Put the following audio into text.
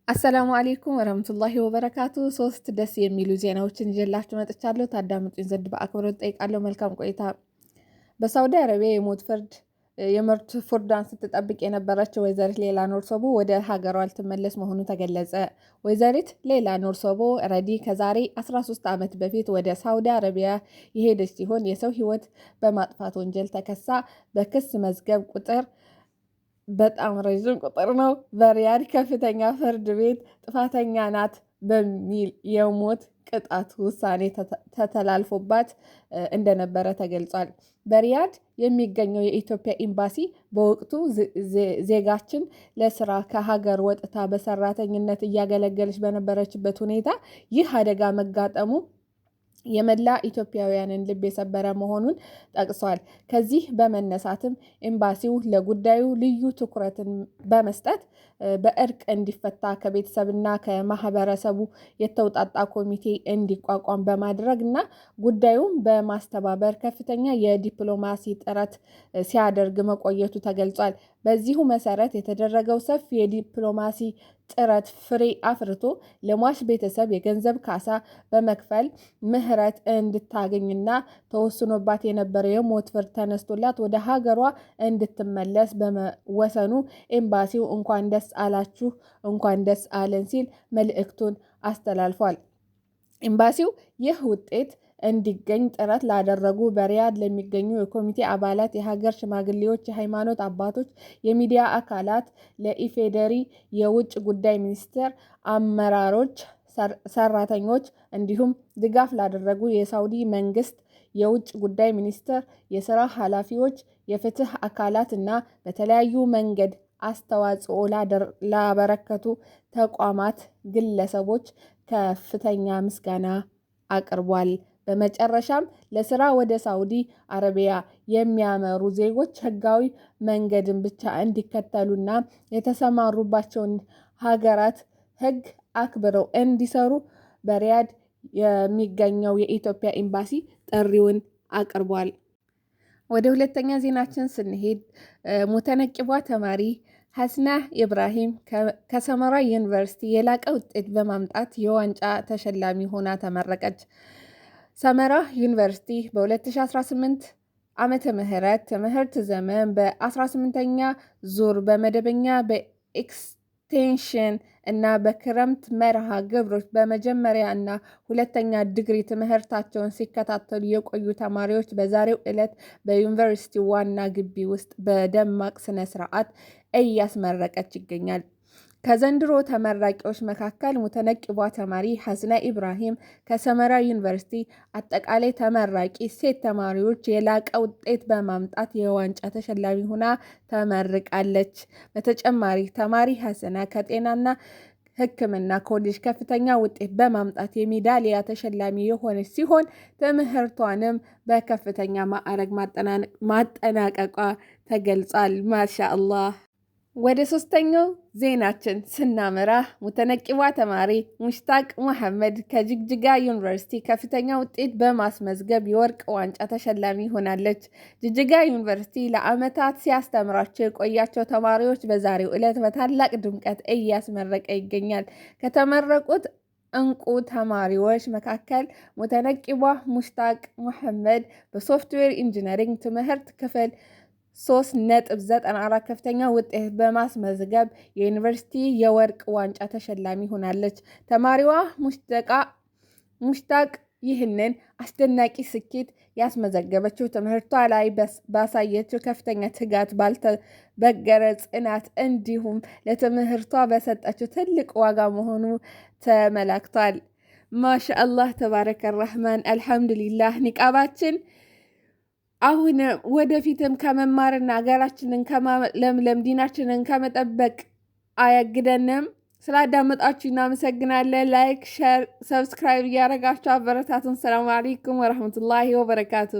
السلام عليكم ورحمة الله وبركاته። ሶስት ደስ የሚሉ ዜናዎችን ይዤላችሁ መጥቻለሁ። ታዳምጡኝ ዘንድ በአክብሮት ጠይቃለሁ። መልካም ቆይታ። በሳውዲ አረቢያ የሞት ፍርድ የሞት ፍርዷን ስትጠብቅ የነበረችው ወይዘሪት ሌላ ኑርሶቦ ወደ ሀገሯ ልትመለስ መሆኑ ተገለጸ። ወይዘሪት ሌላ ኑርሶቦ ረዲ ከዛሬ 13 ዓመት በፊት ወደ ሳውዲ አረቢያ የሄደች ሲሆን የሰው ሕይወት በማጥፋት ወንጀል ተከሳ በክስ መዝገብ ቁጥር፣ በጣም ረዥም ቁጥር ነው፣ በሪያድ ከፍተኛ ፍርድ ቤት ጥፋተኛ ናት በሚል የሞት ቅጣት ውሳኔ ተተላልፎባት እንደነበረ ተገልጿል። በሪያድ የሚገኘው የኢትዮጵያ ኤምባሲ በወቅቱ ዜጋችን ለስራ ከሀገር ወጥታ በሰራተኝነት እያገለገለች በነበረችበት ሁኔታ ይህ አደጋ መጋጠሙ የመላ ኢትዮጵያውያንን ልብ የሰበረ መሆኑን ጠቅሷል። ከዚህ በመነሳትም ኤምባሲው ለጉዳዩ ልዩ ትኩረትን በመስጠት በእርቅ እንዲፈታ ከቤተሰብና ከማህበረሰቡ የተውጣጣ ኮሚቴ እንዲቋቋም በማድረግ እና ጉዳዩን በማስተባበር ከፍተኛ የዲፕሎማሲ ጥረት ሲያደርግ መቆየቱ ተገልጿል። በዚሁ መሰረት የተደረገው ሰፊ የዲፕሎማሲ ጥረት ፍሬ አፍርቶ ለሟች ቤተሰብ የገንዘብ ካሳ በመክፈል ምህረት እንድታገኝና ተወስኖባት የነበረው የሞት ፍርድ ተነስቶላት ወደ ሀገሯ እንድትመለስ በመወሰኑ ኤምባሲው እንኳን ደስ አላችሁ፣ እንኳን ደስ አለን ሲል መልእክቱን አስተላልፏል። ኤምባሲው ይህ ውጤት እንዲገኝ ጥረት ላደረጉ በሪያድ ለሚገኙ የኮሚቴ አባላት፣ የሀገር ሽማግሌዎች፣ የሃይማኖት አባቶች፣ የሚዲያ አካላት፣ ለኢፌዴሪ የውጭ ጉዳይ ሚኒስቴር አመራሮች፣ ሰራተኞች እንዲሁም ድጋፍ ላደረጉ የሳውዲ መንግስት የውጭ ጉዳይ ሚኒስቴር የስራ ኃላፊዎች፣ የፍትህ አካላት እና በተለያዩ መንገድ አስተዋጽኦ ላበረከቱ ተቋማት፣ ግለሰቦች ከፍተኛ ምስጋና አቅርቧል። በመጨረሻም ለስራ ወደ ሳውዲ አረቢያ የሚያመሩ ዜጎች ህጋዊ መንገድን ብቻ እንዲከተሉና የተሰማሩባቸውን ሀገራት ህግ አክብረው እንዲሰሩ በሪያድ የሚገኘው የኢትዮጵያ ኤምባሲ ጥሪውን አቅርቧል። ወደ ሁለተኛ ዜናችን ስንሄድ ሙተነቂቧ ተማሪ ሀስና ኢብራሂም ከሰመራ ዩኒቨርሲቲ የላቀ ውጤት በማምጣት የዋንጫ ተሸላሚ ሆና ተመረቀች። ሰመራ ዩኒቨርሲቲ በ2018 ዓመተ ምህረት ትምህርት ዘመን በ18ኛ ዙር በመደበኛ፣ በኤክስቴንሽን እና በክረምት መርሃ ግብሮች በመጀመሪያ እና ሁለተኛ ዲግሪ ትምህርታቸውን ሲከታተሉ የቆዩ ተማሪዎች በዛሬው ዕለት በዩኒቨርሲቲ ዋና ግቢ ውስጥ በደማቅ ስነ ስርዓት እያስመረቀች ይገኛል። ከዘንድሮ ተመራቂዎች መካከል ሙተነቂቧ ተማሪ ሀስና ኢብራሂም ከሰመራ ዩኒቨርሲቲ አጠቃላይ ተመራቂ ሴት ተማሪዎች የላቀ ውጤት በማምጣት የዋንጫ ተሸላሚ ሆና ተመርቃለች። በተጨማሪ ተማሪ ሀስና ከጤናና ሕክምና ኮሌጅ ከፍተኛ ውጤት በማምጣት የሜዳሊያ ተሸላሚ የሆነች ሲሆን ትምህርቷንም በከፍተኛ ማዕረግ ማጠናቀቋ ተገልጿል። ማሻአላህ። ወደ ሶስተኛው ዜናችን ስናመራ ሙተነቂቧ ተማሪ ሙሽታቅ መሐመድ ከጅግጅጋ ዩኒቨርሲቲ ከፍተኛ ውጤት በማስመዝገብ የወርቅ ዋንጫ ተሸላሚ ሆናለች። ጅግጅጋ ዩኒቨርሲቲ ለዓመታት ሲያስተምራቸው የቆያቸው ተማሪዎች በዛሬው ዕለት በታላቅ ድምቀት እያስመረቀ ይገኛል። ከተመረቁት እንቁ ተማሪዎች መካከል ሙተነቂቧ ሙሽታቅ መሐመድ በ software engineering ትምህርት ክፍል 3.94 ከፍተኛ ውጤት በማስመዝገብ የዩኒቨርሲቲ የወርቅ ዋንጫ ተሸላሚ ሆናለች። ተማሪዋ ሙሽታቅ ይህንን አስደናቂ ስኬት ያስመዘገበችው ትምህርቷ ላይ ባሳየችው ከፍተኛ ትጋት፣ ባልተበገረ ጽናት እንዲሁም ለትምህርቷ በሰጠችው ትልቅ ዋጋ መሆኑ ተመላክቷል። ማሻአላህ ተባረከ ራህማን፣ አልሐምዱሊላህ። ኒቃባችን አሁን ወደፊትም ከመማርና ሀገራችንን ከማለምለም ዲናችንን ከመጠበቅ አያግደንም። ስላዳመጣችሁ እናመሰግናለን። Like፣ share፣ subscribe እያደረጋችሁ አበረታቱን። ሰላም አለይኩም ወረህመቱላሂ ወበረካቱ።